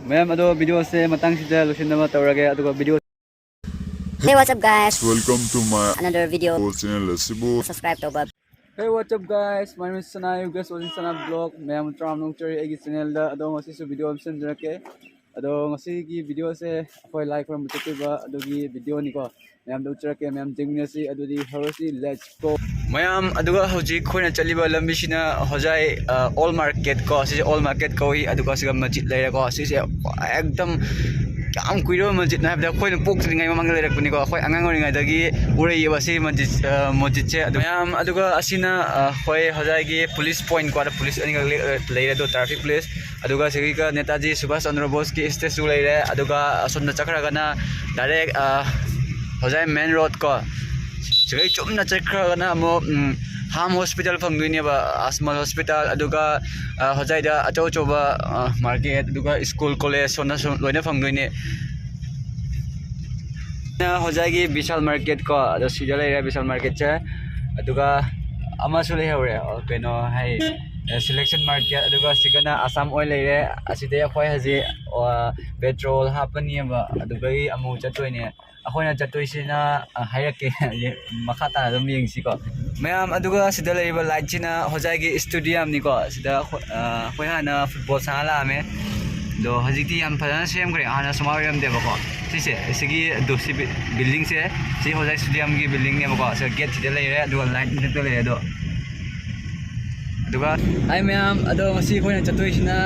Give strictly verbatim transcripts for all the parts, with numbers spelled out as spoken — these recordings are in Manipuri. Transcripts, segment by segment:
ꯃꯌꯥꯝ ꯑꯗꯣ ꯚꯤꯗꯤꯑꯣꯁꯦ ꯃꯇꯥꯡꯁꯤꯗ ꯂꯣꯏꯁꯤꯟꯅꯕ ꯇꯧꯔꯒꯦ, ꯑꯗꯨꯒ video Hey, what's up, guys? Welcome to my Another video. Channel ꯑꯁꯤꯕꯨ Subscribe ꯇꯧꯕ. Hey, what's up, guys? My name is Sana. You guys watching Sana Vlog. ꯃꯌꯥꯝ ꯇꯔꯥꯝꯅ ꯑꯣꯛꯆꯔꯤ ꯑꯩꯒꯤ ꯆꯦꯅꯦꯜꯗ꯫ ꯑꯗꯣ ꯉꯁꯤꯁꯨ ꯚꯤꯗꯤꯑꯣ ꯑꯃ ꯁꯦꯝꯖꯔꯛꯀꯦ꯫ ꯑꯗꯣ ꯉꯁꯤꯒꯤ ꯚꯤꯗꯤꯑꯣꯁꯦ ꯑꯩꯈꯣꯏ ꯂꯥꯏ ꯈꯨꯔꯨꯝꯕ ꯆꯠꯇꯣꯏꯕ ꯑꯗꯨꯒꯤ ꯚꯤꯗꯤꯑꯣꯅꯤꯀꯣ꯫ ꯃꯌꯥꯝꯗ ꯎꯠꯆꯔꯛꯀꯦ, ꯃꯌꯥꯝ ꯌꯦꯡꯃꯤꯟꯅꯁꯤ꯫ ꯑꯗꯨꯗꯤ ꯍꯧꯔꯁꯤ, let's go. ꯃꯌꯥꯝ, ꯑꯗꯨꯒ ꯍꯧꯖꯤꯛ ꯑꯩꯈꯣꯏꯅ ꯆꯠꯂꯤꯕ ꯂꯝꯕꯤꯁꯤꯅ ꯍꯣꯖꯥꯏ ꯑꯣꯜ ꯃꯥꯔꯀꯦꯠ ꯀꯣ, ꯁꯤꯁꯦ ꯑꯣꯜ ꯃꯥꯔꯀꯦꯠ ꯀꯧꯏ꯫ ꯑꯗꯨꯒ ꯁꯤꯒ ꯃꯁꯖꯤꯠ ꯂꯩꯔꯦꯀꯣ꯫ ꯁꯤꯁꯦ ꯑꯦꯛꯗꯝ ꯌꯥꯝ ꯀꯨꯏꯔꯕ ꯃꯁꯖꯤꯠꯅ ꯍꯥꯏꯕꯗ ꯑꯩꯈꯣꯏꯅ ꯄꯣꯛꯇ꯭ꯔꯤꯉꯩ ꯃꯃꯥꯡꯗ ꯂꯩꯔꯛꯄꯅꯤꯀꯣ꯫ ꯑꯩꯈꯣꯏ ꯑꯉꯥꯡ ꯑꯣꯏꯔꯤꯉꯩꯗꯒꯤ ꯎꯔꯛꯏꯕ ꯁꯤ ꯃꯁꯖꯤꯠ, ꯑ, ꯃꯁꯖꯤꯠꯁꯦ꯫ ꯑꯗꯨ ꯃꯌꯥꯝ, ꯑꯗꯨꯒ ꯑꯁꯤꯅ, ꯑ, ꯑꯩꯈꯣꯏ ꯍꯣꯖꯥꯏꯒꯤ ꯄꯨꯂꯤꯁ ꯄꯣꯏꯟ ꯀꯣ, ꯄꯨꯂꯤꯁ ꯑꯅꯤꯈꯛ ꯂꯩ-, ꯂꯩꯔꯦ ꯑꯗꯣ, ꯇ꯭ꯔꯥꯐꯤꯛ ꯄꯨꯂꯤꯁ꯫ ꯑꯗꯨꯒ ꯁꯤꯒ ꯅꯦꯇꯥꯖꯤ ꯁꯨꯚꯥꯁ ꯆꯟꯗ꯭ꯔ ꯕꯣꯁꯀꯤ ꯁ꯭ꯇꯦꯆꯨ ꯂꯩꯔꯦ꯫ ꯑꯗꯨꯒ ꯑꯁꯣꯝꯗ ꯆꯠꯈ꯭ꯔꯒꯅ ꯗꯥꯏꯔꯦꯛ, ꯑ, ꯍꯣꯖꯥꯏ ꯃꯦꯟ ꯔꯣꯗ ꯀꯣ꯫ ꯁꯤꯒꯩ ꯆꯨꯝꯅ ꯆꯠꯈ꯭ꯔꯒꯅ ꯑꯃꯨꯛ, ꯎꯝ, ꯍꯥꯝ ꯍꯣꯁꯄꯤꯇꯥꯜ ꯐꯪꯗꯣꯏꯅꯦꯕ, ꯑꯁꯃꯜ ꯍꯣꯁꯄꯤꯇꯥꯜ꯫ ꯑꯗꯨꯒ, ꯑ, ꯍꯣꯖꯥꯏꯗ ꯑꯆꯧ ꯑꯆꯧꯕ, ꯑ, ꯃꯥꯔꯀꯦꯠ, ꯑꯗꯨꯒ ꯁ꯭ꯀꯨꯜ, ꯀꯣꯂꯦꯖ, ꯁꯣꯝꯗ ꯁꯨꯝ ꯂꯣꯏꯅ ꯐꯪꯗꯣꯏꯅꯦ꯫ ꯍꯣꯖꯥꯏꯒꯤ ꯕꯤꯁꯥꯜ ꯃꯥꯔꯀꯦꯠ ꯀꯣ, ꯑꯗꯣ ꯁꯤꯗ ꯂꯩꯔꯦ ꯕꯤꯁꯥꯜ ꯃꯥꯔꯀꯦꯠꯁꯦ꯫ ꯑꯗꯨꯒ ꯑꯃꯁꯨ ꯂꯩꯍꯧꯔꯦ, ꯑ, ꯀꯩꯅꯣ ꯍꯥꯏ, ꯁꯤꯂꯦꯛꯁꯟ ꯃꯥꯔꯀꯦꯠ꯫ ꯑꯗꯨꯒ ꯁꯤꯒꯅ ꯑꯁꯥꯝ ꯑꯣꯏꯜ ꯂꯩꯔꯦ꯫ ꯑꯁꯤꯗꯩ ꯑꯩꯈꯣꯏ ꯍꯧꯖꯤꯛ, ꯑ, ꯄꯦꯇ꯭ꯔꯣꯜ ꯍꯥꯞꯄꯅꯤꯕ, ꯑꯗꯨꯗꯒꯤ ꯑꯃꯨꯛ ꯆꯠꯇꯣꯏꯅꯦ꯫ ꯑꯩꯈꯣꯏꯅ ꯆꯠꯇꯣꯏꯁꯤꯅ, ꯑ, ꯍꯥꯏꯔꯛꯀꯦ, ꯃꯈꯥ ꯇꯥꯅ ꯑꯗꯨꯝ ꯌꯦꯡꯁꯤꯀꯣ꯫ ꯃꯌꯥꯝ, ꯑꯗꯨꯒ ꯁꯤꯗ ꯂꯩꯔꯤꯕ ꯂꯥꯏꯠꯁꯤꯅ ꯍꯣꯖꯥꯏꯒꯤ ꯁ꯭ꯇꯦꯗꯤꯌꯝꯅꯤꯀꯣ꯫ ꯁꯤꯗ ꯑꯩꯈꯣꯏ, ꯑ, ꯑꯩꯈꯣꯏ ꯍꯥꯟꯅ ꯐꯨꯠꯕꯣꯜ ꯁꯥꯟꯅ ꯂꯥꯛꯑꯝꯃꯦ, ꯑꯗꯣ ꯍꯧꯖꯤꯛꯇꯤ ꯌꯥꯝ ꯐꯖꯅ ꯁꯦꯝꯈ꯭ꯔꯦ꯫ ꯍꯥꯟꯅ ꯁꯨꯃꯥꯏꯅ ꯑꯣꯏꯔꯝꯗꯦꯕꯀꯣ꯫ ꯁꯤꯁꯦ, ꯁꯤꯒꯤ, ꯑꯗꯨ, ꯁꯤ ꯕꯤ-, ꯕꯤꯜꯗꯤꯡꯁꯦ, ꯁꯤ ꯍꯣꯖꯥꯏ ꯁ꯭ꯇꯦꯗꯤꯌꯝꯒꯤ ꯕꯤꯜꯗꯤꯡꯅꯦꯕꯀꯣ꯫ ꯁꯤꯗ ꯒꯦꯠ ꯁꯤꯗ ꯂꯩꯔꯦ, ꯑꯗꯨꯒ ꯂꯥꯏꯠ ꯃꯊꯛꯇ ꯂꯩꯔꯦ꯫ ꯑꯗꯣ ꯑꯗꯨꯒ, ꯍꯥꯏ ꯃꯌꯥꯝ, ꯑꯗꯣ ꯉꯁꯤ ꯑꯩꯈꯣꯏꯅ ꯆꯠꯇꯣꯏꯁꯤꯅ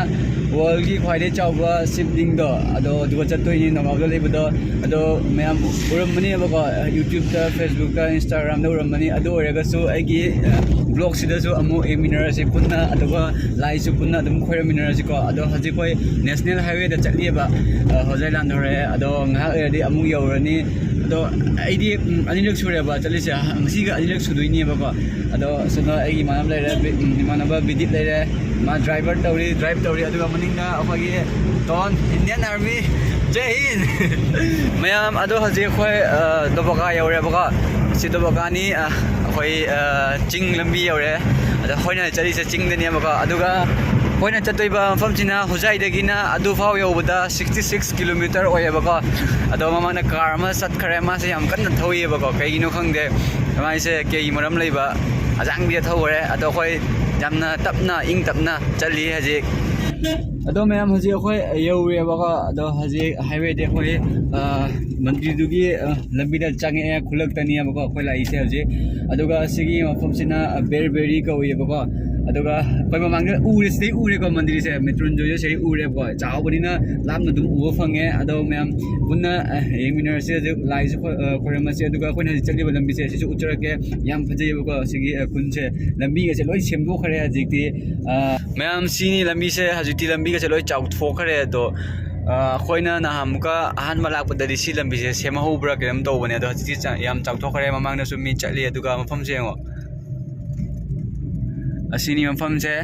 ꯋꯥꯔꯜꯒꯤ ꯈ꯭ꯋꯥꯏꯗꯩ ꯆꯥꯎꯕ ꯁꯤꯕꯂꯤꯡꯗꯣ, ꯑꯗꯣ ꯑꯗꯨꯒ ꯆꯠꯇꯣꯏꯅꯤ, ꯅꯣꯡꯒꯥꯎꯗ ꯂꯩꯕꯗꯣ꯫ ꯑꯗꯣ ꯃꯌꯥꯝ ꯎꯔꯝꯃꯅꯦꯕꯀꯣ, ꯌꯨꯇ꯭ꯌꯨꯕꯇ, ꯐꯦꯁꯕꯨꯛꯇ, ꯏꯟꯁꯇꯥꯒ꯭ꯔꯥꯝꯗ ꯎꯔꯝꯃꯅꯤ꯫ ꯑꯗꯨ ꯑꯣꯏꯔꯒꯁꯨ ꯑꯩꯒꯤ, ꯑ, ꯕ꯭ꯂꯣꯒꯁꯤꯗꯁꯨ ꯑꯃꯨꯛ ꯌꯦꯡꯃꯤꯟꯅꯔꯁꯤ ꯄꯨꯟꯅ, ꯑꯗꯨꯒ ꯂꯥꯏꯁꯨ ꯄꯨꯟꯅ ꯑꯗꯨꯝ ꯈꯣꯏꯔꯝꯃꯤꯟꯅꯔꯁꯤꯀꯣ꯫ ꯑꯗꯣ ꯍꯧꯖꯤꯛ ꯑꯩꯈꯣꯏ ꯅꯦꯁꯅꯦꯜ ꯍꯥꯏꯋꯦꯗ ꯆꯠꯂꯤꯑꯕ, ꯑ, ꯍꯣꯖꯥꯏ ꯂꯥꯟꯊꯧꯔꯦ꯫ ꯑꯗꯣ ꯉꯥꯏꯍꯥꯛ ꯂꯩꯔꯗꯤ ꯑꯃꯨꯛ ꯌꯧꯔꯅꯤ꯫ ꯑꯗꯣ ꯑꯩꯗꯤ, ꯎꯝ, ꯑꯅꯤꯔꯛ ꯁꯨꯔꯦꯕ ꯆꯠꯂꯤꯁꯦ, ꯉꯁꯤꯒ ꯑꯅꯤꯔꯛ ꯁꯨꯗꯣꯏꯅꯦꯕꯀꯣ꯫ ꯑꯗꯣ ꯁꯤꯗ ꯑꯩꯒꯤ ꯏꯃꯥꯟꯅꯕ ꯂꯩꯔꯦ, ꯕꯤ-, ꯎꯝ, ꯏꯃꯥꯟꯅꯕ ꯕꯤꯗꯤꯠ ꯂꯩꯔꯦ, ꯃꯥ ꯗ꯭ꯔꯥꯏꯚꯔ ꯇꯧꯔꯤ, ꯗ꯭ꯔꯥꯏꯚ ꯇꯧꯔꯤ꯫ ꯑꯗꯨꯒ ꯃꯅꯤꯡꯗ ꯑꯩꯈꯣꯏꯒꯤ ꯇꯣꯟ, ꯏꯟꯗꯤꯌꯟ ꯑꯥꯔꯃꯤ, ꯖꯩ ꯍꯤꯟ꯫ ꯃꯌꯥꯝ, ꯑꯗꯣ ꯍꯧꯖꯤꯛ ꯑꯩꯈꯣꯏ, ꯑ, ꯗꯣꯕꯣꯀꯥ ꯌꯧꯔꯦꯕꯀꯣ꯫ ꯁꯤ ꯗꯣꯕꯣꯀꯥꯅꯤ, ꯑ, ꯑꯩꯈꯣꯏ, ꯑ, ꯆꯤꯡ ꯂꯝꯕꯤ ꯌꯧꯔꯦ꯫ ꯑꯗ ꯑꯩꯈꯣꯏꯅ ꯆꯠꯂꯤꯁꯦ ꯆꯤꯡꯗꯅꯦꯕꯀꯣ꯫ ꯑꯗꯨꯒ ꯑꯩꯈꯣꯏꯅ ꯆꯠꯇꯣꯏꯕ ꯃꯐꯝꯁꯤꯅ ꯍꯣꯖꯥꯏꯗꯒꯤꯅ ꯑꯗꯨꯐꯥꯎ ꯌꯧꯕꯗ sixty six kilometer ꯑꯣꯏꯌꯦꯕꯀꯣ꯫ ꯑꯗꯣ ꯃꯃꯥꯡꯗ car ꯑꯃ ꯆꯠꯈ꯭ꯔꯦ, ꯃꯥꯁꯦ ꯌꯥꯝ ꯀꯟꯅ ꯊꯧꯔꯤꯑꯕꯀꯣ, ꯀꯩꯒꯤꯅꯣ ꯈꯪꯗꯦ꯫ ꯃꯥꯏꯁꯦ ꯀꯩ ꯃꯔꯝ ꯂꯩꯕ ꯑꯖꯥꯡꯕꯤꯗ ꯊꯧꯈ꯭ꯔꯦ꯫ ꯑꯗꯣ ꯑꯩꯈꯣꯏ ꯌꯥꯝꯅ ꯇꯞꯅ ꯏꯪ ꯇꯞꯅ ꯆꯠꯂꯤ ꯍꯧꯖꯤꯛ꯫ ꯑꯗꯣ ꯃꯌꯥꯝ, ꯍꯧꯖꯤꯛ ꯑꯩꯈꯣꯏ ꯌꯧꯔꯦꯕꯀꯣ꯫ ꯑꯗꯣ ꯍꯧꯖꯤꯛ highwayꯗꯤ ꯑꯩꯈꯣꯏ, ꯑ, ꯃꯟꯗꯤꯔꯗꯨꯒꯤ, ꯑ, ꯂꯝꯕꯤꯗ ꯆꯪꯉꯛꯑꯦ, ꯈꯨꯜꯂꯛꯇꯅꯦꯕꯀꯣ ꯑꯩꯈꯣꯏ ꯂꯥꯛꯏꯁꯦ ꯍꯧꯖꯤꯛ꯫ ꯑꯗꯨꯒ ꯁꯤꯒꯤ ꯃꯐꯝꯁꯤꯅ, ꯑ, ꯕꯦꯔꯕꯦꯔꯤ ꯀꯧꯏꯕꯀꯣ꯫ ꯑꯗꯨꯒ ꯑꯩꯈꯣꯏ ꯃꯃꯥꯡꯗ ꯎꯔꯦ, ꯁꯤꯗꯩ ꯎꯔꯦꯀꯣ, ꯃꯟꯗꯤꯔꯁꯦ, ꯃ꯭ꯔꯤꯇ꯭ꯌꯨꯟꯖꯣꯏꯁꯦ ꯁꯤꯗꯩ ꯎꯔꯦꯕꯀꯣ, ꯆꯥꯎꯕꯅꯤꯅ ꯂꯥꯞꯅ ꯑꯗꯨꯝ ꯎꯕ ꯐꯪꯉꯦ꯫ ꯑꯗꯣ ꯃꯌꯥꯝ ꯄꯨꯟꯅ, ꯑ, ꯌꯦꯡꯃꯤꯟꯅꯔꯁꯦ, ꯍꯧꯖꯤꯛ ꯂꯥꯏꯁꯨ ꯈꯣ-, ꯑ, ꯈꯣꯏꯔꯝꯃꯁꯦ꯫ ꯑꯗꯨꯒ ꯑꯩꯈꯣꯏꯅ ꯍꯧꯖꯤꯛ ꯆꯠꯂꯤꯕ ꯂꯝꯕꯤꯁꯦ ꯁꯤꯁꯨ ꯎꯠꯆꯔꯛꯀꯦ, ꯌꯥꯝ ꯐꯖꯩꯌꯦꯕꯀꯣ ꯁꯤꯒꯤ, ꯑ, ꯈꯨꯟꯁꯦ꯫ ꯂꯝꯕꯤꯒꯁꯦ ꯂꯣꯏ ꯁꯦꯝꯗꯣꯛꯈ꯭ꯔꯦ ꯍꯧꯖꯤꯛꯇꯤ꯫ ꯑ, ꯃꯌꯥꯝ, ꯁꯤꯅꯤ ꯂꯝꯕꯤꯁꯦ, ꯍꯧꯖꯤꯛꯇꯤ ꯂꯝꯕꯤꯒꯁꯦ ꯂꯣꯏ ꯆꯥꯎꯊꯣꯛꯈ꯭ꯔꯦ꯫ ꯑꯗꯣ, ꯑ, ꯑꯩꯈꯣꯏꯅ ꯅꯍꯥꯟꯃꯨꯛꯀ ꯑꯍꯥꯟꯕ ꯂꯥꯛꯄꯗꯗꯤ ꯁꯤ ꯂꯝꯕꯤꯁꯦ ꯁꯦꯝꯍꯧꯕ꯭ꯔꯥ ꯀꯩꯅꯣꯝ ꯇꯧꯕꯅꯦ, ꯑꯗꯣ ꯍꯧꯖꯤꯛꯇꯤ ꯆ-, ꯌꯥꯝ ꯆꯥꯎꯊꯣꯛꯈ꯭ꯔꯦ꯫ ꯃꯃꯥꯡꯗꯁꯨ ꯃꯤ ꯆꯠꯂꯤ꯫ ꯑꯗꯨꯒ ꯃꯐꯝꯁꯦ ꯌꯦꯡꯉꯣ, ꯑꯁꯤꯅꯤ ꯃꯐꯝꯁꯦ꯫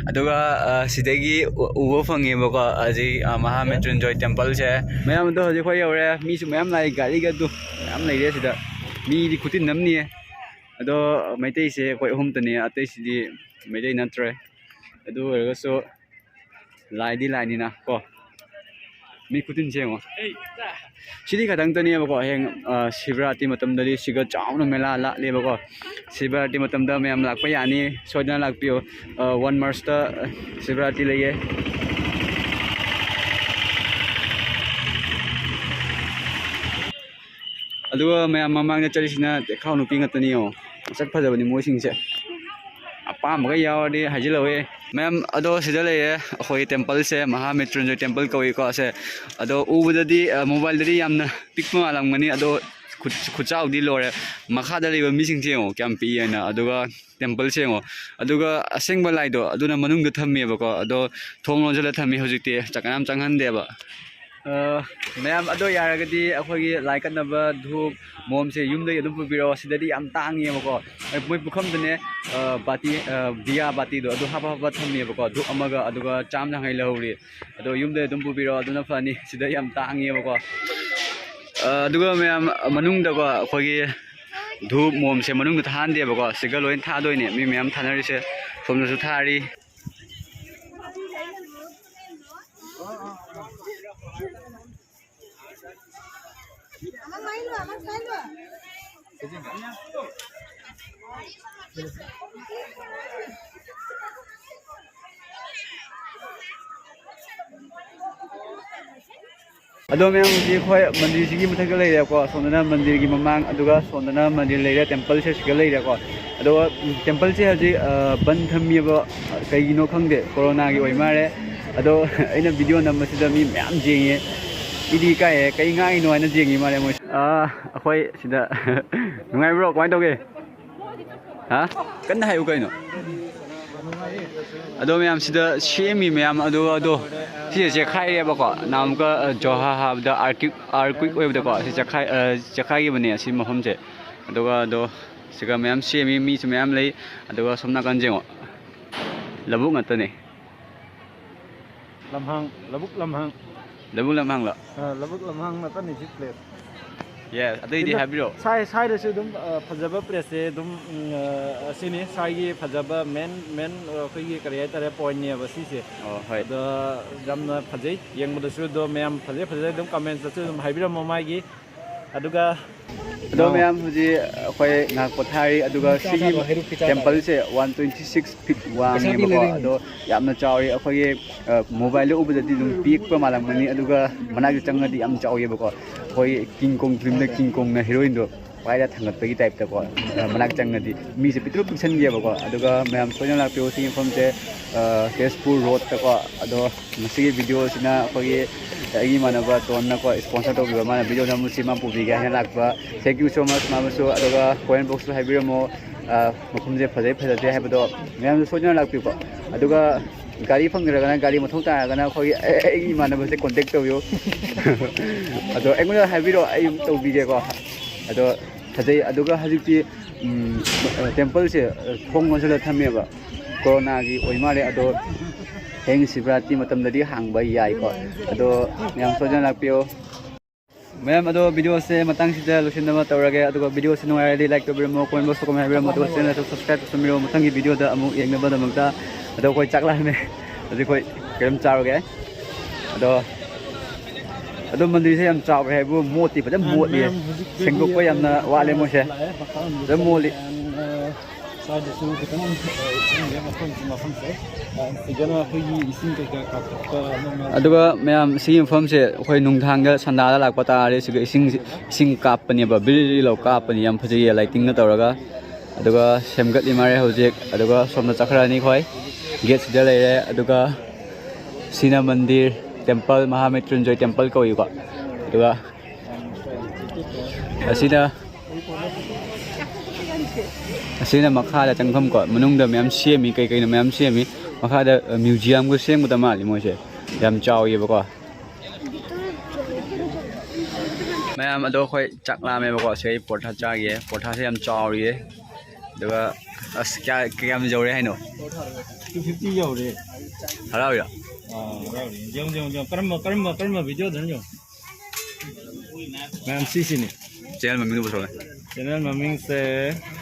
ꯑꯗꯨꯒ, ꯑ, ꯁꯤꯗꯒꯤ ꯎ-, ꯎꯕ ꯐꯪꯉꯦꯕꯀꯣ, ꯍꯧꯖꯤꯛ, ꯑ, ꯃꯍꯥ ꯃ꯭ꯔꯤꯇ꯭ꯌꯨꯟꯖꯣꯏ temple ꯁꯦ꯫ ꯃꯌꯥꯝ ꯑꯗꯣ ꯍꯧꯖꯤꯛ ꯑꯩꯈꯣꯏ ꯌꯧꯔꯦ, ꯃꯤꯁꯨ ꯃꯌꯥꯝ ꯂꯥꯛꯑꯦ, ꯒꯥꯔꯤꯒ ꯑꯗꯨ ꯃꯌꯥꯝ ꯂꯩꯔꯦ ꯁꯤꯗ꯫ ꯃꯤꯗꯤ ꯈꯨꯇꯤꯟ ꯑꯃꯅꯤꯌꯦ꯫ ꯑꯗꯣ ꯃꯩꯇꯩꯁꯦ ꯑꯩꯈꯣꯏ ꯑꯍꯨꯝꯇꯅꯤ, ꯑꯇꯩꯁꯤꯗꯤ ꯃꯩꯇꯩ ꯅꯠꯇ꯭ꯔꯦ꯫ ꯑꯗꯨ ꯑꯣꯏꯔꯒꯁꯨ ꯂꯥꯏꯗꯤ ꯂꯥꯏꯅꯤꯅ ꯀꯣ꯫ ꯃꯤ ꯈꯨꯇꯤꯟꯁꯦ ꯌꯦꯡꯉꯣ꯫ ꯁꯤꯗꯤ ꯈꯛꯇꯪꯇꯅꯦꯕꯀꯣ꯫ ꯍꯌꯦꯡ, ꯑ, ꯁꯤꯕꯔꯥꯇꯤ ꯃꯇꯝꯗꯗꯤ ꯁꯤꯒ ꯆꯥꯎꯅ ꯃꯦꯂꯥ ꯂꯥꯠꯂꯦꯕꯀꯣ꯫ ꯁꯤꯕꯔꯥꯇꯤ ꯃꯇꯝꯗ ꯃꯌꯥꯝ ꯂꯥꯛꯄ ꯌꯥꯅꯤ, ꯁꯣꯏꯗꯅ ꯂꯥꯛꯄꯤꯌꯨ꯫ ꯑ, one Marchꯇ ꯁꯤꯕꯔꯥꯇꯤ ꯂꯩꯌꯦ꯫ ꯑꯗꯨꯒ ꯃꯌꯥꯝ ꯃꯃꯥꯡꯗ ꯆꯠꯂꯤꯁꯤꯅ ꯇꯦꯛꯈꯥꯎ ꯅꯨꯄꯤ ꯉꯥꯛꯇꯅꯤ ꯌꯦꯡꯉꯣ꯫ ꯃꯁꯛ ꯐꯖꯕꯅꯤ ꯃꯣꯏꯁꯤꯡꯁꯦ꯫ ꯑꯄꯥꯝꯕꯒ ꯌꯥꯎꯔꯗꯤ ꯍꯥꯏꯖꯤꯜꯂꯛꯑꯣꯍꯦ꯫ ꯃꯌꯥꯝ ꯑꯗꯣ ꯁꯤꯗ ꯂꯩꯔꯦ ꯑꯩꯈꯣꯏ templeꯁꯦ, ꯃꯍꯥ ꯃ꯭ꯔꯤꯇ꯭ꯌꯨꯟꯖꯣꯏ temple ꯀꯧꯏꯀꯣ ꯁꯦ꯫ ꯑꯗꯣ ꯎꯕꯗꯗꯤ, ꯑ, mobileꯗꯗꯤ ꯌꯥꯝꯅ ꯄꯤꯛꯄ ꯃꯥꯜꯂꯝꯒꯅꯤ, ꯑꯗꯣ ꯈꯨꯠ-, ꯈꯨꯠꯆꯥꯎꯗꯤ ꯂꯣꯏꯔꯦ꯫ ꯃꯈꯥꯗ ꯂꯩꯕ ꯃꯤꯁꯤꯡꯁꯦ ꯌꯦꯡꯉꯣ ꯀꯌꯥꯝ ꯄꯤꯛꯏ ꯍꯥꯏꯅ꯫ ꯑꯗꯨꯒ templeꯁꯦ ꯌꯦꯡꯉꯣ꯫ ꯑꯗꯨꯒ ꯑꯁꯦꯡꯕ ꯂꯥꯏꯗꯣ ꯑꯗꯨꯅ ꯃꯅꯨꯡꯗ ꯊꯝꯃꯦꯕꯀꯣ꯫ ꯑꯗꯣ ꯊꯣꯡ ꯂꯣꯟꯁꯤꯜꯂ ꯊꯝꯃꯤ ꯍꯧꯖꯤꯛꯇꯤ, ꯆ-, ꯀꯅꯥꯝ ꯆꯪꯍꯟꯗꯦꯕ꯫ ꯑ, ꯃꯌꯥꯝ ꯑꯗꯣ ꯌꯥꯔꯒꯗꯤ ꯑꯩꯈꯣꯏꯒꯤ ꯂꯥꯏ ꯀꯠꯅꯕ ꯙꯨꯞ, ꯃꯣꯝꯁꯦ ꯌꯨꯝꯗꯒꯤ ꯑꯗꯨꯝ ꯄꯨꯕꯤꯔꯛꯑꯣ꯫ ꯁꯤꯗꯗꯤ ꯌꯥꯝ ꯇꯥꯡꯉꯦꯕꯀꯣ꯫ ꯑ, ꯃꯣꯏ ꯄꯨꯈꯝꯗꯅꯦ, ꯑ, ꯕꯥꯇꯤ, ꯑ, ꯗꯤꯌꯥ ꯕꯥꯇꯤꯗꯣ ꯑꯗꯨ ꯍꯥꯞꯄ ꯍꯥꯞꯄ ꯊꯝꯃꯦꯕꯀꯣ꯫ ꯙꯨꯞ ꯑꯃꯒ ꯑꯗꯨꯒ ꯆꯥꯝ ꯌꯥꯡꯈꯩ ꯂꯧꯍꯧꯔꯤ꯫ ꯑꯗꯣ ꯌꯨꯝꯗꯒꯤ ꯑꯗꯨꯝ ꯄꯨꯕꯤꯔꯛꯑꯣ, ꯑꯗꯨꯅ ꯐꯅꯤ꯫ ꯁꯤꯗ ꯌꯥꯝ ꯇꯥꯡꯉꯦꯕꯀꯣ꯫ ꯑ, ꯑꯗꯨꯒ ꯃꯌꯥꯝ ꯃꯅꯨꯡꯗꯀꯣ ꯑꯩꯈꯣꯏꯒꯤ ꯙꯨꯞ ꯃꯣꯝꯁꯦ ꯃꯅꯨꯡꯗ ꯊꯥꯍꯟꯗꯦꯕꯀꯣ꯫ ꯁꯤꯒ ꯂꯣꯏ ꯊꯥꯗꯣꯏꯅꯦ꯫ ꯃꯤ ꯃꯌꯥꯝ ꯊꯥꯅꯔꯤꯁꯦ ꯁꯣꯝꯗꯁꯨ ꯊꯥꯔꯤ꯫ ꯑꯗꯣ ꯃꯌꯥꯝ, ꯍꯧꯖꯤꯛ ꯑꯩꯈꯣꯏ ꯃꯟꯗꯤꯔꯁꯤꯒꯤ ꯃꯊꯛꯇ ꯂꯩꯔꯦꯀꯣ꯫ ꯁꯣꯝꯗꯅ ꯃꯟꯗꯤꯔꯒꯤ ꯃꯃꯥꯡ, ꯑꯗꯨꯒ ꯁꯣꯝꯗꯅ ꯃꯟꯗꯤꯔ ꯂꯩꯔꯦ, ꯇꯦꯝꯄꯜꯁꯦ ꯁꯤꯒ ꯂꯩꯔꯦꯀꯣ꯫ ꯑꯗꯣ ꯇꯦꯝꯄꯜꯁꯦ ꯍꯧꯖꯤꯛ, ꯑ, ꯕꯟ ꯊꯝꯃꯤꯕ, ꯀꯩꯒꯤꯅꯣ ꯈꯪꯗꯦ, ꯀꯣꯔꯣꯅꯥꯒꯤ ꯑꯣꯏ ꯃꯥꯜꯂꯦ꯫ ꯑꯗꯣ ꯑꯩꯅ ꯚꯤꯗꯤꯑꯣ ꯅꯝꯕꯁꯤꯗ ꯃꯤ ꯃꯌꯥꯝ ꯌꯦꯡꯉꯦ꯫ ꯏꯗꯤ ꯀꯥꯏꯌꯦ, ꯀꯩ ꯉꯥꯡꯉꯤꯅꯣ ꯍꯥꯏꯅ ꯌꯦꯡꯉꯤ ꯃꯥꯜꯂꯦ ꯃꯣꯏ꯫ ꯑ, ꯑꯩꯈꯣꯏ ꯁꯤꯗ ꯅꯨꯡꯉꯥꯏꯕ꯭ꯔꯣ? ꯀꯃꯥꯏꯅ ꯇꯧꯒꯦ? ꯍꯥ? ꯀꯟꯅ ꯍꯥꯏꯌꯨ ꯀꯩꯅꯣ꯫ ꯑꯗꯣ ꯃꯌꯥꯝ ꯁꯤꯗ ꯁꯦꯝꯃꯤ ꯃꯌꯥꯝ ꯑꯗꯣ, ꯑꯗꯣ ꯁꯤꯁꯦ ꯆꯦꯛꯈꯥꯏꯔꯦꯕꯀꯣ꯫ ꯅꯍꯥꯟꯃꯨꯛꯀ, ꯑ, ꯖꯣꯍꯥ ꯍꯥꯕꯗ ꯑꯥꯔꯀꯤꯛ, ꯑꯥꯔꯀ꯭ꯋꯤꯛ ꯑꯣꯏꯕꯗꯀꯣ, ꯁꯤ ꯆꯦꯛꯈꯥꯏ-, ꯑ, ꯆꯦꯛꯈꯥꯏꯈꯤꯕꯅꯦ ꯑꯁꯤ ꯃꯐꯝꯁꯦ꯫ ꯑꯗꯨꯒ ꯑꯗꯣ ꯁꯤꯒ ꯃꯌꯥꯝ ꯁꯦꯝꯃꯤ, ꯃꯤꯁꯨ ꯃꯌꯥꯝ ꯂꯩ꯫ ꯑꯗꯨꯒ ꯁꯣꯝ ꯅꯥꯀꯟꯁꯦ ꯌꯦꯡꯉꯣ, ꯂꯧꯕꯨꯛ ꯉꯥꯛꯇꯅꯦ꯫ ꯂꯝꯍꯥꯡ, ꯂꯧꯕꯨꯛ ꯂꯝꯍꯥꯡ꯫ ꯂꯧꯕꯨꯛ ꯂꯝꯍꯥꯡꯂꯣ? ꯑ, ꯂꯧꯕꯨꯛ ꯂꯝꯍꯥꯡ ꯉꯥꯛꯇꯅꯤ ꯁꯤ ꯄ꯭ꯂꯦꯁ꯫ ꯌꯦꯁ, ꯑꯇꯩꯗꯤ ꯑꯗꯣ ꯍꯥꯏꯕꯤꯔꯛꯑꯣ꯫ ꯁ꯭ꯋꯥꯏ-, ꯁ꯭ꯋꯥꯏꯗꯁꯨ ꯑꯗꯨꯝ, ꯑ, ꯐꯖꯕ ꯄ꯭ꯂꯦꯁꯁꯦ ꯑꯗꯨꯝ, ꯎꯝ, ꯑ, ꯑꯁꯤꯅꯤ ꯁ꯭ꯋꯥꯏꯒꯤ ꯐꯖꯕ ꯃꯦꯟ, ꯃꯦꯟ, ꯑ, ꯑꯩꯈꯣꯏꯒꯤ ꯀꯔꯤ ꯍꯥꯏꯇꯥꯔꯦ, ꯄꯣꯏꯟꯅꯦꯕ ꯁꯤꯁꯦ꯫ ꯑꯣ, ꯍꯣꯏ꯫ ꯑꯗꯣ ꯌꯥꯝꯅ ꯐꯖꯩ ꯌꯦꯡꯕꯗꯁꯨ꯫ ꯑꯗꯣ ꯃꯌꯥꯝ ꯐꯖꯩ ꯐꯖꯩ ꯑꯗꯨꯝ ꯀꯃꯦꯟꯁꯇꯁꯨ ꯑꯗꯨꯝ ꯍꯥꯏꯕꯤꯔꯝꯃꯣ ꯃꯥꯒꯤ꯫ ꯑꯗꯨꯒ ꯑꯗꯣ ꯅꯥꯎ꯫ ꯃꯌꯥꯝ, ꯍꯧꯖꯤꯛ ꯑꯩꯈꯣꯏ ꯉꯥꯏꯍꯥꯛ ꯄꯣꯊꯥꯔꯤ, ꯑꯗꯨꯒ ꯆꯥ ꯁꯤꯒꯤ ꯆꯥꯔꯣ, ꯍꯩꯔꯨꯛꯀꯤ ꯆꯥ ꯆꯥꯔꯣ꯫ ꯇꯦꯝꯄꯜꯁꯦ ꯋꯥꯟ ꯇ꯭ꯋꯦꯟꯇꯤ ꯁꯤꯛꯁ ꯐꯤꯠ ꯄꯩꯁꯥ ꯋꯥꯡꯉꯦꯕꯀꯣ꯫ ꯄꯤꯔꯦ꯫ ꯑꯗꯣ ꯌꯥꯝꯅ ꯆꯥꯎꯋꯤ꯫ ꯑꯩꯈꯣꯏꯒꯤ, ꯑ, ꯃꯣꯕꯥꯏꯜꯗ ꯎꯕꯗꯗꯤ ꯑꯗꯨꯝ ꯄꯤꯛꯄ ꯃꯥꯜꯂꯝꯒꯅꯤ, ꯑꯗꯨꯒ ꯃꯅꯥꯛꯇ ꯆꯪꯉꯗꯤ ꯌꯥꯝ ꯆꯥꯎꯋꯦꯕꯀꯣ꯫ ꯑꯩꯈꯣꯏ ꯀꯤꯡ ꯀꯣꯡ ꯐꯤꯂꯝꯗ ꯀꯤꯡ ꯀꯣꯡꯅ ꯍꯦꯔꯣꯏꯟꯗꯣ ꯄꯥꯏꯔ ꯊꯥꯡꯒꯠꯄꯒꯤ ꯇꯥꯏꯞꯇꯀꯣ, ꯑ, ꯃꯅꯥꯛ ꯆꯪꯉꯗꯤ ꯃꯤꯁꯦ ꯄꯤꯛꯇ꯭ꯔꯨ ꯄꯤꯛꯁꯟꯒꯤꯑꯕꯀꯣ꯫ ꯑꯗꯨꯒ ꯃꯌꯥꯝ ꯁꯣꯏꯗꯅ ꯂꯥꯛꯄꯤꯌꯨ ꯁꯤꯒꯤ ꯃꯐꯝꯁꯦ, ꯑ, ꯇꯦꯖꯄꯨꯔ ꯔꯣꯗꯇꯀꯣ꯫ ꯑꯗꯣ ꯃꯁꯤꯒꯤ ꯚꯤꯗꯤꯑꯣꯁꯤꯅ ꯑꯩꯈꯣꯏꯒꯤ ꯑꯩꯒꯤ ꯏꯃꯥꯟꯅꯕ ꯇꯣꯟꯅꯀꯣ sponsor ꯇꯧꯕꯤꯕ, ꯃꯥꯅ ꯚꯤꯗꯤꯑꯣ ꯅꯝꯕꯁꯤ ꯃꯥ ꯄꯨꯕꯤꯒꯦ ꯍꯥꯏꯅ ꯂꯥꯛꯄ꯫ Thank you so much ꯃꯥꯕꯨꯁꯨ꯫ ꯑꯗꯨꯒ comment box ꯇꯁꯨ ꯍꯥꯏꯕꯤꯔꯝꯃꯣ, ꯑ, ꯃꯐꯝꯁꯦ ꯐꯖꯩ ꯐꯖꯗꯦ ꯍꯥꯏꯕꯗꯣ꯫ ꯃꯌꯥꯝꯁꯨ ꯁꯣꯏꯗꯅ ꯂꯥꯛꯄꯤꯌꯨꯀꯣ꯫ ꯑꯗꯨꯒ ꯒꯥꯔꯤ ꯐꯪꯗ꯭ꯔꯒꯅ, ꯒꯥꯔꯤ ꯃꯊꯧ ꯇꯥꯔꯒꯅ ꯑꯩꯈꯣꯏꯒꯤ ꯑꯩ-, ꯑꯩꯒꯤ ꯏꯃꯥꯟꯅꯕꯁꯦ contact ꯇꯧꯕꯤꯌꯨ꯫ ꯑꯗꯣ ꯑꯩꯉꯣꯟꯗ ꯍꯥꯏꯕꯤꯔꯛꯑꯣ, ꯑꯩ ꯑꯗꯨꯝ ꯇꯧꯕꯤꯒꯦꯀꯣ꯫ ꯑꯗꯣ ꯐꯖꯩ꯫ ꯑꯗꯨꯒ ꯍꯧꯖꯤꯛꯇꯤ, ꯎꯝ, temple ꯁꯦ ꯊꯣꯡ ꯂꯣꯟꯁꯤꯜꯂ ꯊꯝꯃꯦꯕ꯫ ꯀꯣꯔꯣꯅꯥꯒꯤ ꯑꯣꯏ ꯃꯥꯜꯂꯦ꯫ ꯑꯗꯣ ꯍꯌꯦꯡ ꯁꯤꯕꯔꯥꯇ꯭ꯔꯤ ꯃꯇꯝꯗꯗꯤ ꯍꯥꯡꯕ ꯌꯥꯏꯀꯣ꯫ ꯑꯗꯣ ꯃꯌꯥꯝ ꯁꯣꯏꯗꯅ ꯂꯥꯛꯄꯤꯌꯣ꯫ ꯃꯌꯥꯝ, ꯑꯗꯣ ꯚꯤꯗꯤꯑꯣꯁꯦ ꯃꯇꯥꯡꯁꯤꯗ ꯂꯣꯏꯁꯤꯟꯅꯕ ꯇꯧꯔꯒꯦ꯫ ꯑꯗꯨꯒ ꯚꯤꯗꯤꯑꯣꯁꯤ ꯅꯨꯡꯉꯥꯏꯔꯗꯤ like ꯇꯧꯕꯤꯔꯝꯃꯣ, comment box ꯇ comment ꯍꯥꯏꯕꯤꯔꯝꯃꯣ, ꯑꯗꯨꯒ channel ꯁꯨ subscribe ꯇꯧꯁꯟꯕꯤꯔꯝꯃꯣ ꯃꯊꯪꯒꯤ ꯚꯤꯗꯤꯑꯣꯗ ꯑꯃꯨꯛ ꯌꯦꯡꯅꯕꯒꯤꯗꯃꯛꯇ꯫ ꯑꯗꯣ ꯑꯩꯈꯣꯏ ꯆꯥꯛ ꯂꯥꯝꯃꯦ, ꯍꯧꯖꯤꯛ ꯑꯩꯈꯣꯏ ꯀꯩꯅꯣꯝ ꯆꯥꯔꯨꯒꯦ꯫ ꯑꯗꯣ ꯑꯗꯣ ꯃꯟꯗꯤꯔꯁꯦ ꯌꯥꯝ ꯆꯥꯎꯔꯦ ꯍꯥꯏꯕꯨ, ꯃꯣꯠꯇꯤ ꯐꯖꯅ ꯃꯣꯠꯂꯤ꯫ ꯃꯌꯥꯝ ꯍꯧꯖꯤꯛꯇꯤ ꯁꯦꯡꯗꯣꯛꯄ ꯌꯥꯝꯅ ꯋꯥꯠꯂꯦ ꯃꯣꯏꯁꯦ꯫ ꯃꯌꯥꯝ ꯐꯖꯅ ꯃꯣꯠꯂꯤ꯫ ꯑ, ꯁ꯭ꯋꯥꯏꯗꯁꯨ ꯈꯤꯇꯪ, ꯑ, ꯏꯁꯤꯡꯁꯦ ꯃꯐꯝꯁꯤ, ꯃꯐꯝꯁꯦ, ꯑ, ꯁꯤꯗꯅ ꯑꯩꯈꯣꯏꯒꯤ ꯏꯁꯤꯡ ꯀꯩꯀꯥ ꯀꯥꯞꯊꯣꯛꯄ ꯑꯃ ꯑꯃ꯫ ꯑꯗꯨꯒ ꯃꯌꯥꯝ, ꯁꯤꯒꯤ ꯃꯐꯝꯁꯦ ꯑꯩꯈꯣꯏ ꯅꯨꯡꯗꯥꯡꯗ ꯁꯟꯗꯥꯗ ꯂꯥꯛꯄ ꯇꯥꯔꯗꯤ ꯁꯤꯒ ꯏꯁꯤꯡ, ꯏꯁꯤꯡ ꯀꯥꯞꯄꯅꯦꯕ, ꯕꯤꯔꯤ ꯕꯤꯔꯤ ꯂꯥꯎ ꯀꯥꯞꯄꯅꯤ꯫ ꯌꯥꯝ ꯐꯖꯩꯌꯦ lightingꯒ ꯇꯧꯔꯒ꯫ ꯑꯗꯨꯒ ꯁꯦꯝꯒꯠꯂꯤ ꯃꯥꯜꯂꯦ ꯍꯧꯖꯤꯛ꯫ ꯑꯗꯨꯒ ꯁꯣꯝꯗ ꯆꯠꯈ꯭ꯔꯅꯤ ꯑꯩꯈꯣꯏ꯫ Gateꯁꯤꯗ ꯂꯩꯔꯦ꯫ ꯑꯗꯨꯒ ꯁꯤꯅ ꯃꯟꯗꯤꯔ, temple, ꯃꯍꯥꯃ꯭ꯔꯤꯇ꯭ꯌꯨꯟꯖꯣꯏ temple ꯀꯧꯏꯀꯣ꯫ ꯑꯗꯨꯒ ꯑꯁꯤꯅ, ꯑꯁꯤꯅ ꯃꯈꯥꯗ ꯆꯪꯐꯝ ꯀꯣ, ꯃꯅꯨꯡꯗ ꯃꯌꯥꯝ ꯁꯦꯝꯃꯤ, ꯀꯩ ꯀꯩꯅꯣ ꯃꯌꯥꯝ ꯁꯦꯝꯃꯤ꯫ ꯃꯈꯥꯗ, ꯑ, museumꯒ ꯁꯦꯝꯒꯗ ꯃꯥꯜꯂꯤ ꯃꯣꯏꯁꯦ꯫ ꯌꯥꯝ ꯆꯥꯎꯋꯦꯕꯀꯣ꯫ ꯃꯌꯥꯝ ꯑꯗꯣ ꯑꯩꯈꯣꯏ ꯆꯥꯛ ꯂꯥꯝꯃꯦꯕꯀꯣ꯫ ꯁꯤ ꯑꯩ ꯄꯣꯔꯊꯥ ꯆꯥꯒꯦ꯫ ꯄꯣꯔꯊꯥꯁꯦ ꯌꯥꯝ ꯆꯥꯎꯔꯤꯌꯦ꯫ ꯑꯗꯨꯒ ꯑꯁ, ꯀꯌꯥ, ꯀꯌꯥꯝ ꯌꯧꯔꯦ ꯍꯥꯏꯅꯣ? Two fifty ꯌꯧꯔꯦ꯫ ꯍꯔꯥꯎꯔꯤꯔꯣ? ꯑꯥ, ꯍꯔꯥꯎꯔꯤ꯫ ꯌꯦꯡꯉꯨ, ꯌꯦꯡꯉꯨ, ꯌꯦꯡꯉꯨ꯫ ꯀꯔꯝꯕ, ꯀꯔꯝꯕ, ꯀꯔꯝꯕ videoꯗꯅꯣ ꯌꯦꯡꯉꯨ꯫ ꯃꯌꯥꯝ ꯁꯤꯁꯤꯅꯤ꯫ Channel ꯃꯃꯤꯡꯗꯨ ꯄꯨꯊꯣꯔꯛꯑꯣ꯫ Channel ꯃꯃꯤꯡꯁꯦ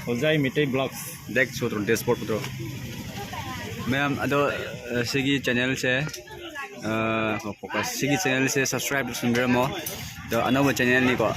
ꯍꯣꯖꯥꯏ ꯃꯤꯇꯩ Vlogs꯫ Back ꯁꯣꯠꯇ꯭ꯔꯣ, dashboard ꯄꯨꯊꯣꯔꯛꯑꯣ꯫ ꯃꯌꯥꯝ ꯑꯗꯣ, ꯑ, ꯁꯤꯒꯤ channelꯁꯦ, ꯑ, focus꯫ ꯁꯤꯒꯤ channelꯁꯦ subscribe ꯇꯧꯁꯟꯕꯤꯔꯝꯃꯣ꯫ ꯑꯗꯣ ꯑꯅꯧꯕ channelꯅꯤꯀꯣ꯫